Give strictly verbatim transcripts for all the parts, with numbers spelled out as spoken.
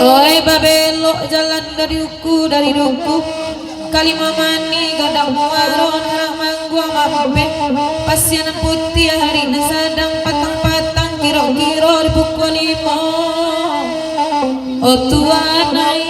Oi, babelok jalan dari uku, dari duku, Kalimah manih gadang muaro, nak mangguang mambeh, pasian putiah hari nan sadang, patang-patang kiro-kiro di pukua limo. Oh Tuhan ai.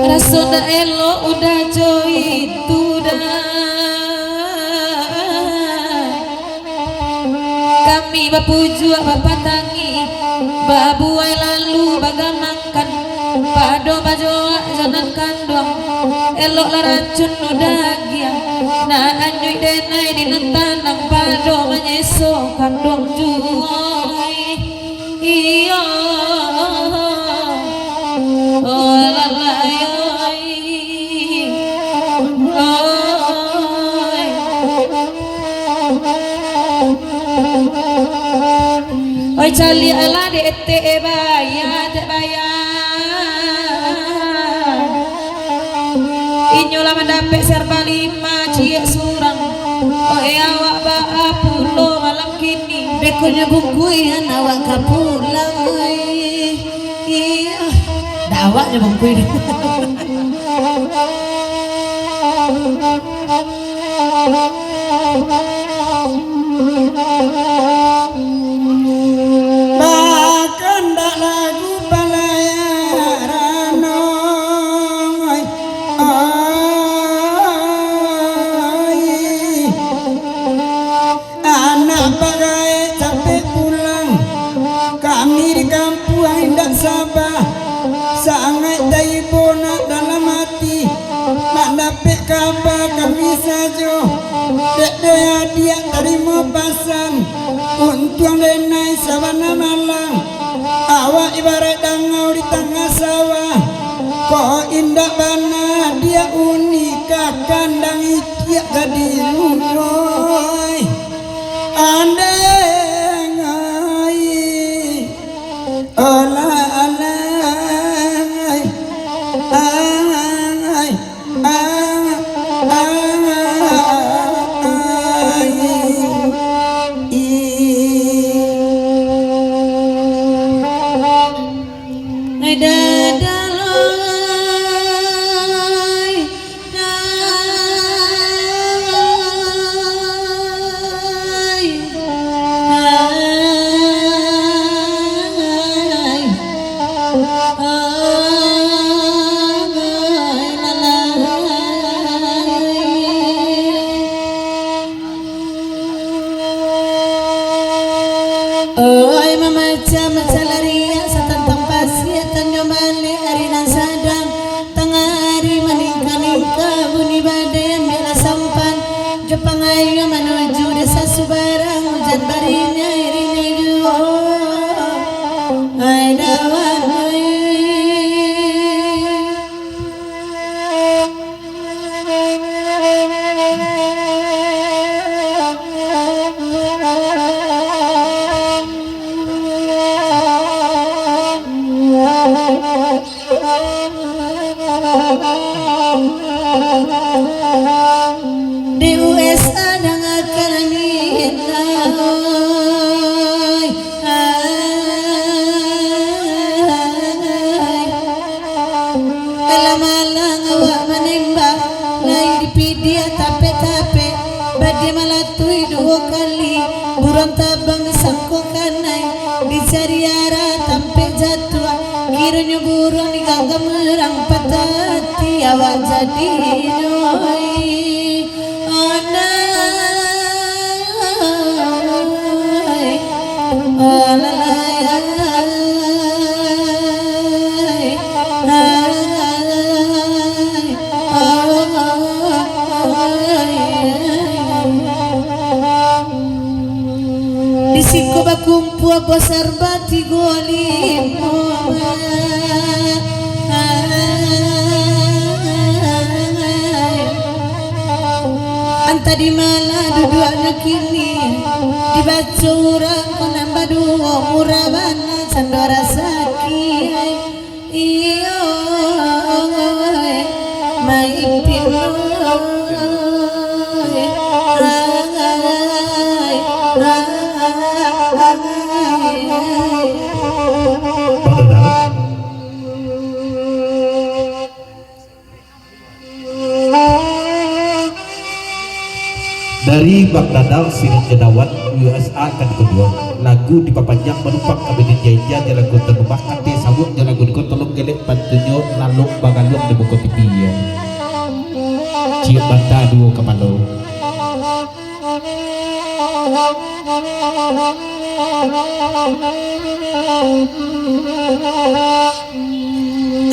Raso ndak elok udah jo itu dah. Kami bapujuak bapatangih, babuai lalu bagamangkan, pado bajoak jo nan kanduang, eloklah racun udah agiah, nak anyuik denai di nan tanang, pado manyeso kanduang juo. Iyo, oh lalai, oi. Oi, caliak lah dek etek, eh, baya, etek baya. Inyo lah mandapek serba lima, ciek surang. Oh, eh, awak baa pulo malam kini? Bekonyo bungkuian awak ka pulang, oi. Iyo. Dak awak nyo bungkui. Bakandak lagu palayaran, oi, oi. Anak pagaek capek pulang, kami di kampuang indak saba, sangaik taibo nak dalam ati. Nak dapek kaba kami sajo, dek den adiak tarimo pasan. Untuang denai sabana malang, awak ibaraik dangau di tangah sawah. Kok indak bana adiak uni ka kandang itiak ka dilunjoi. Andeng ai. Alah, alah, ai, ai, ai, ai, ih. Ai, dadaloi. Oi, mamacam-macam lariak satantang pasiatan nyo maleh ari nan sadang. Tangah ari maningka-ningka, bunyi badai ambiaklah sampan, jo pangayuan manuju desa subarang, ujan barinyai-rinyai juo. Ai dawat, ai. Di U S A dangakan minta, oi, ai. Alang-alang awak manembak, lai dipidiak tapek-tapek, badia malatui duo kali, buruang tabang disangko kanai, dicari arah tampek jatuah, kironyo buruang diganggam urang patah ati, awak jadi doi. Anak. Basarba tigo limo. Antah di ma lah duduaknyo kini, dibaco urang ko nan baduo, murah bana cando rasaki. Iyo, maipin, ai, ai, ai. Dari Bang Dadang Siring Jadawan, U S A, ka dipatuang. Lagu dipapanjang manumpang ka bini jaija, jo lagu tanumah ati sawuak, jo lagu niko tolong gelek pantunyo lalok bagaluang di muko T V, ya. Ciek banta duo kapalo.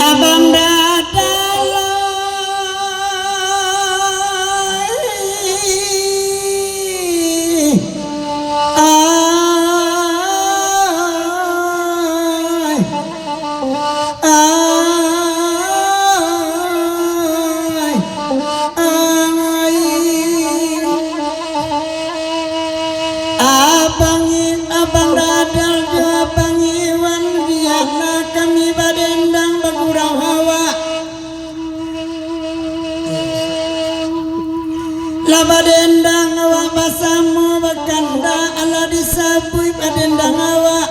Abang Dadang, ai, ai, ai. Abang I-, Abang Dadang jo Abang Iwan, bialah kami badendang bagurau awak. Lah badendang awak basamo, bakandak alah disabuik badendang awak.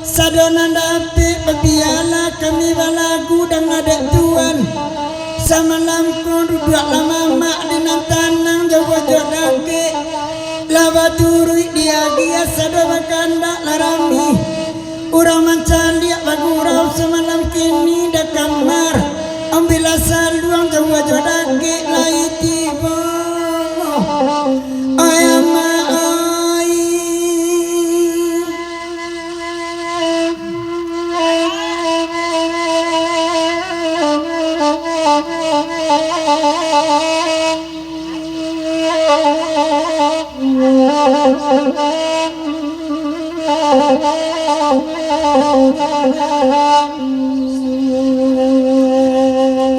Sado nan dapek, babialah kami balagu danga dek Tuan. Samalam ko duduaklah mamak di nan tanang jo bojok dakek. Lah baturuik diagiah sado bakandak lah rami. Urang mancaliak bagurau samalam kini da kamar. Ambiaklah saluang jo bojok dakek lai tibo. Ai amak ai.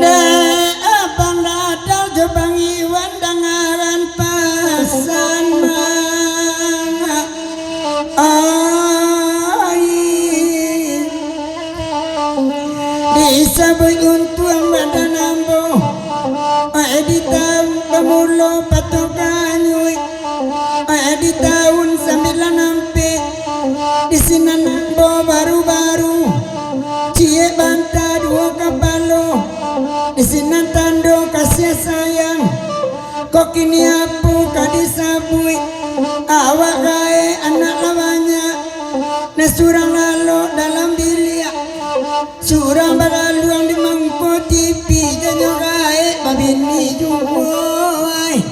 Dek Abang Dadang jo Bang Iwan, dangaran pasan ma. Ai, disabuik untuang badan ambo. Ai, di taun bamulo patuah kanyuik. Ai, di taun sambilan ampek, di sinan ambo baru-baru. Ciek banta duo kapalo, di sinan tando kasiah sayang. Kok kini apo ka disabuik? Awak gaek anak lah banyak, nan surang lalok dalam biliak, surang bagaluang di mangko T V, janyo gaek babini juo, ai.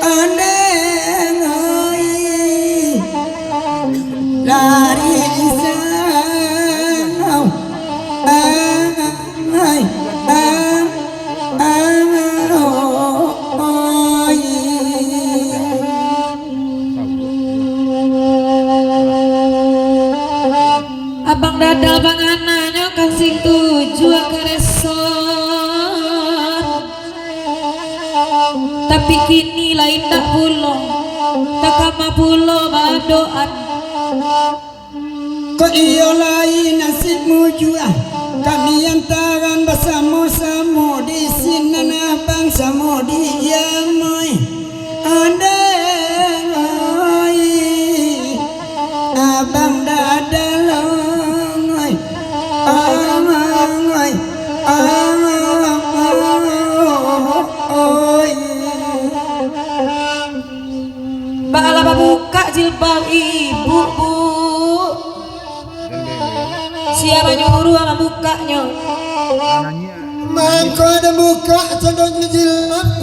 Andeng ai, lari isang au. Ai, ai, ai, oi. Abang Dadang panganaknyo ka situ juo ka resort. Tapi kini lah indak pulo, takama pulo baadoan. Kok iyo lai nasibmu jua, kami antaran basamo-samo di sinan abang samo di jamai. Andeng ai, abang dadalong ai, amang ai, amang ai. Baalah babukak jilbab ibu, Bu. Sia manyuruah mambukaknyo? Mangko den bukak sadonyo jilbab,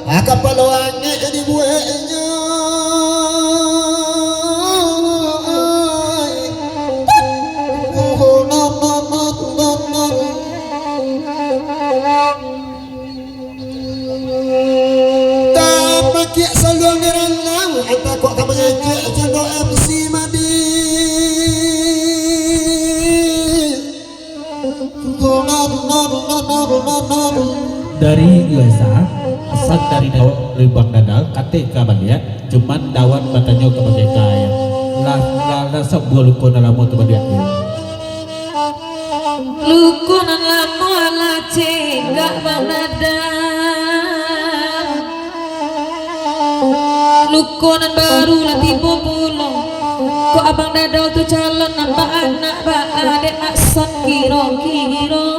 ah, kapalo angek dibueknyo. Tapakiak saluang di randang, takok ka mangecek cando M C Madi. Dari U S A, pasan dari Dawan Limbang Dadal, katek ka baliak, cuman Dawan batanyo ka Bageka, lah, lah, lah sambuah luko nan lamo tu baliak. Luko nan lamo alah cegak Bang Dadal. Luko nan baru lah tibo pulo. Kok Abang Dadal tu calon nan baanak, baadik, Mak Son kiro-kiro.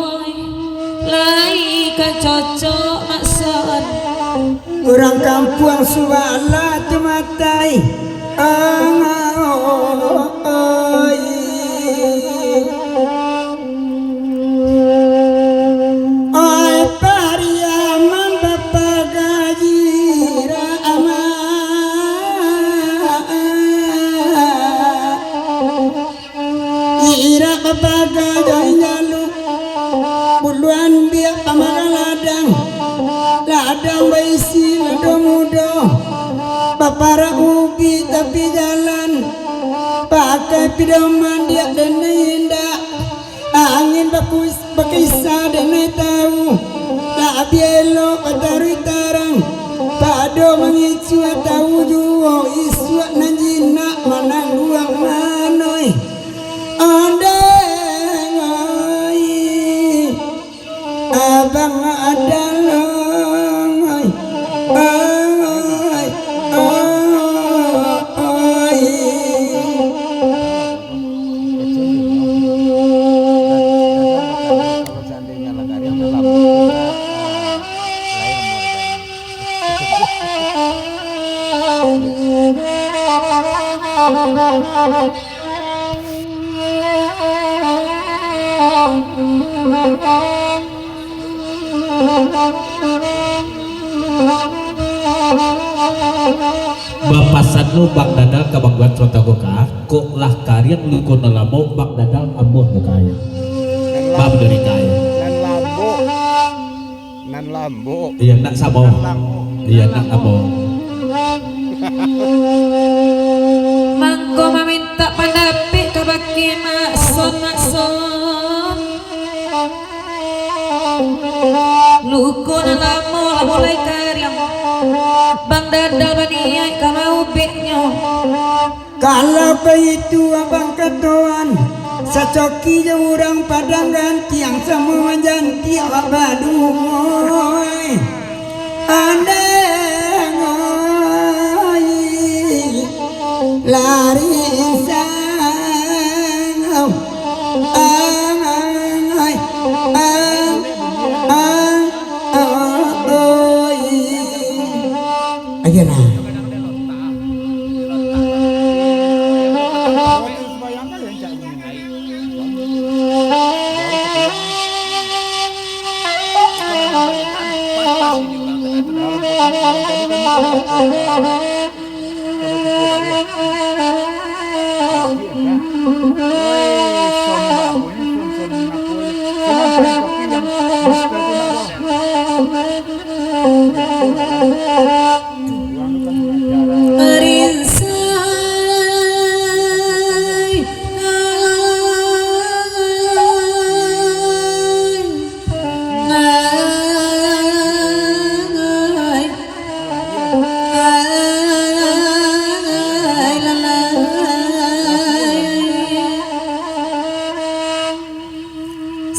Lai ka cocok, Mak Son. Urang kampuang Subaklah tu matai. Ah, oh, oh, oi. Oi, Pariaman bapagai Irak, Amak. Irak bapagai jai jalu, buluan biak pamarah ladang. Ladang baisi lado mudo, baparak ubi tapi jalan. Pakai pidoman diak denai indak. Angin bakus-, bakisa denai tawu. Labiah elok bataruih tarang. Pado mangicuah tawu juo isuak nan jinak manangguang manoi. Ondeh, oi. Abang Adalong, oi, oi, oi, oi. Bapasan lo Bang Dadal ka Bang Wan Sotagokah, kok lah kariang luko nan lamo, Bang Dadal ambuah jo kayang. Bang dari kayang. Nan lamo. Nan lamo. Iya, nak samo. Nan lamo. Iya, nak samo. Mangko mamintak pandapek kabake Mak Son, Mak Son. Luko nan lamo lah mulai kariang. Bang Dadal baniaik ka maubeknyo. Kalau baitu abang katoan, sacoki jo urang Padang Gantiang samo manjantiak awak baduo. Andeng oi, lari insang. Ang, ang, ai, ang, ang, oi. Ayolah.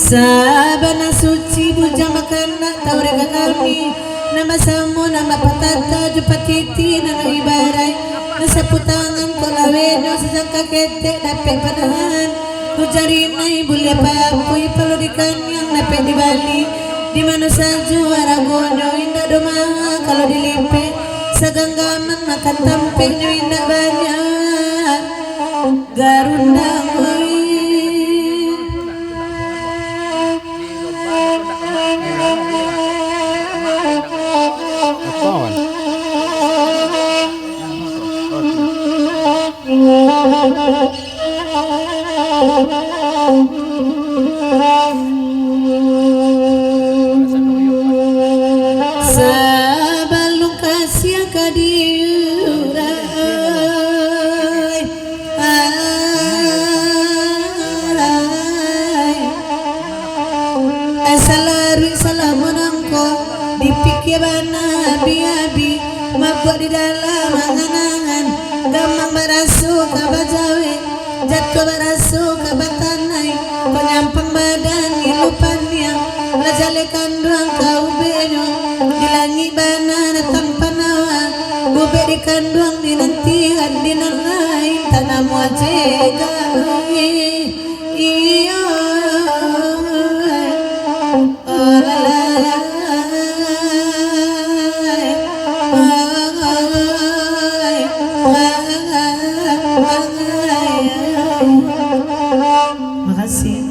Sabana suci bujang bakanak taurek ka kami, nan basamo nan bapatata jo patiti nan ibaraik, nan saputangan kok lawenyo sajangka ketek dapek panahan, ujarinai buliah papuih palo dikaniang dapek dibali, di mano sajo aragonyo indak doh maha kalau dilipek, saganggaman makan tampeknyo indak banyak. Garundang oi. Sabalun kasiah ka diurai, ai, Kebana abi-abi, mabuak di dalam angan-angan, gamang baraso ka bajawek, jatuah baraso ka batanai, panyampang badan ilu paniang, lah jaleh kanduang ka ubeknyo, di langik bana datang panawa, ubek dikanduang dinantian di nan lain, tak namuah jega. Iyo. Makasih.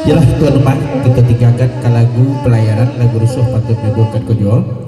Yalah, tuan rumah, kita tinggalkan ka lagu pelayanan, lagu rusuh patut dibuka ko juo.